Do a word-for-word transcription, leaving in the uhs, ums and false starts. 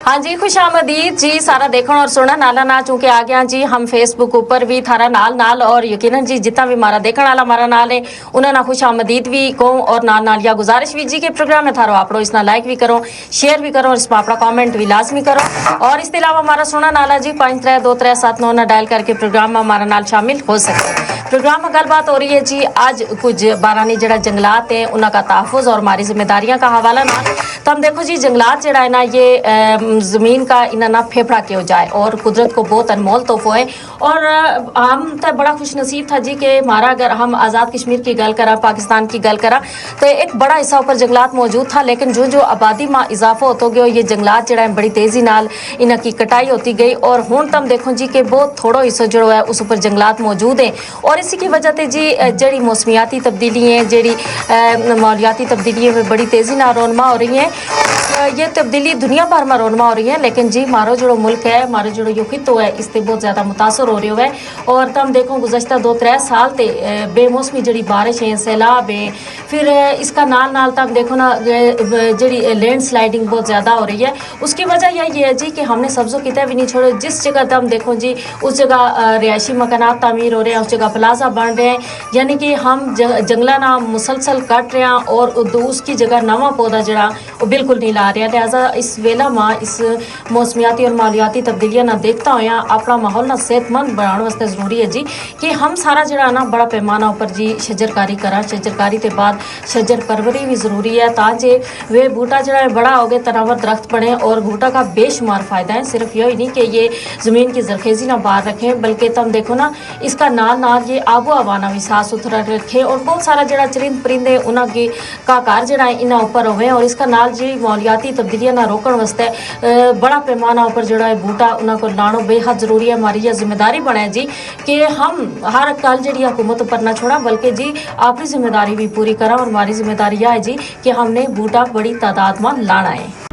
ہاں جی، خوش آمدید جی۔ سارا دیکھن اور سنن آلا نا چونکہ آ گیا جی، ہم فیس بک اپر بھی تھارا نال نال، اور یقینا جی جتنا بھی مارا دیکھن آلا مارا نال ہے، انہاں نا خوش آمدید بھی کہوں، اور نال نال یا گزارش بھی جی کہ پروگرام میں تھارو آپڑو اس نا لائک بھی کرو، شیئر بھی کرو، اور اس میں اپنا کمنٹ بھی لازمی کرو۔ اور اس کے علاوہ مارا سنن آلا جی پانچ ترے دو ترے سات نو نا ڈائل کر کے پروگرام میں ہمارا نال شامل ہو سکتے ہیں۔ پروگرام میں گل بات ہو رہی ہے جی، آج کچھ بارانی جڑا جنگلات ہیں انہاں کا تحفظ اور ہماری ذمہ داریاں کا حوالہ نال۔ تو ہم دیکھو جی، جنگلات جڑا ہے نا، یہ زمین کا انہاں نا پھیپھڑا کیو جائے، اور قدرت کو بہت انمول تحفو ہے۔ اور ہم تے بڑا خوش نصیب تھا جی کہ ہمارا اگر ہم آزاد کشمیر کی گل کراں، پاکستان کی گل کراں، تو ایک بڑا حصہ اپر جنگلات موجود تھا، لیکن جو جو آبادی ما اضافو ہوتو گیو، یہ جنگلات جڑا ہے بڑی تیزی نال انہاں کی کٹائی ہوتی گئی، اور ہن تم دیکھو جی کہ بہت تھوڑو حصو جڑو ہے اس اپر جنگلات موجود ہیں۔ اور اسی کی وجہ تے جی جڑی موسمیاتی تبدیلی ہیں، جڑی ماحولیاتی تبدیلی ہیں، وہ بڑی تیزی نال رونما ہو رہی ہیں۔ یہ تبدیلی دنیا بھر ما رونما ہو رہی ہیں، لیکن جی ہمارو جڑو ملک ہے، ہمارو جڑو یو خطو ہے، اس تے بہت زیادہ متاثر ہو رہیو ہے۔ اور تم دیکھو گزشتہ دو ترے سال تے بے موسمی جڑی بارش ہیں، سیلاب ہیں، پھر اس کا نال نال تم دیکھو نا، جڑی لینڈ سلائیڈنگ بہت زیادہ ہو رہی ہے۔ اس کی وجہ یہ یہ ہے جی کہ ہم نے سبزو کتے بھی نہیں چھوڑے۔ جس جگہ تم دیکھو جی، اس جگہ رہائشی مکانات تعمیر ہو رہے ہیں، اس جگہ پلازہ بن رہے ہیں، یعنی کہ ہم جنگلاں نا مسلسل کٹ رہے ہیں اور اس کی جگہ نواں پودا جڑا وہ بالکل نہیں لا رہے ہیں۔ لہذا اس ویلا ما اس موسمیاتی اور ماحولیاتی تبدیلیاں نا دیکھتا ہویا اپنا ماحول نا صحت مند بنانے واسطے ضروری ہے جی کہ ہم سارا جڑا نا بڑا پیمانہ اپر جی شجرکاری کراں، شجرکاری تے بعد شجر پروری بھی ضروری ہے، تاں جے وہ بوٹا جڑا ہے بڑا ہو گئے، تناور درخت بنے اور بوٹا کا بے شمار فائدہ ہیں۔ صرف یوہی نہیں کہ یہ زمین کی زرخیزی نا باہر رکھیں، بلکہ تم دیکھو نا، اس کا نال نال یہ آب و ہوا نا بھی صاف ستھرا رکھیں، اور بہت سارا جڑا چرند پرندے انہاں کے کا گھر جڑا ہے انہاں اپر ہوویں، اور اس کا نال جی ماحولیاتی تبدیلیاں نا روکن واسطے بڑا پیمانہ اپر جڑا ہے بوٹا انہاں کو لانو بے حد ضروری ہے۔ ہماری یہ ذمہ داری بنے جی کہ ہم ہر گل جڑی حکومت اپر نہ چھوڑاں، بلکہ جی اپنی ذمہ داری بھی پوری کراں، اور ہماری ذمہ داری یہ ہے جی کہ ہم نے بوٹا بڑی تعداد ما لانا ہے۔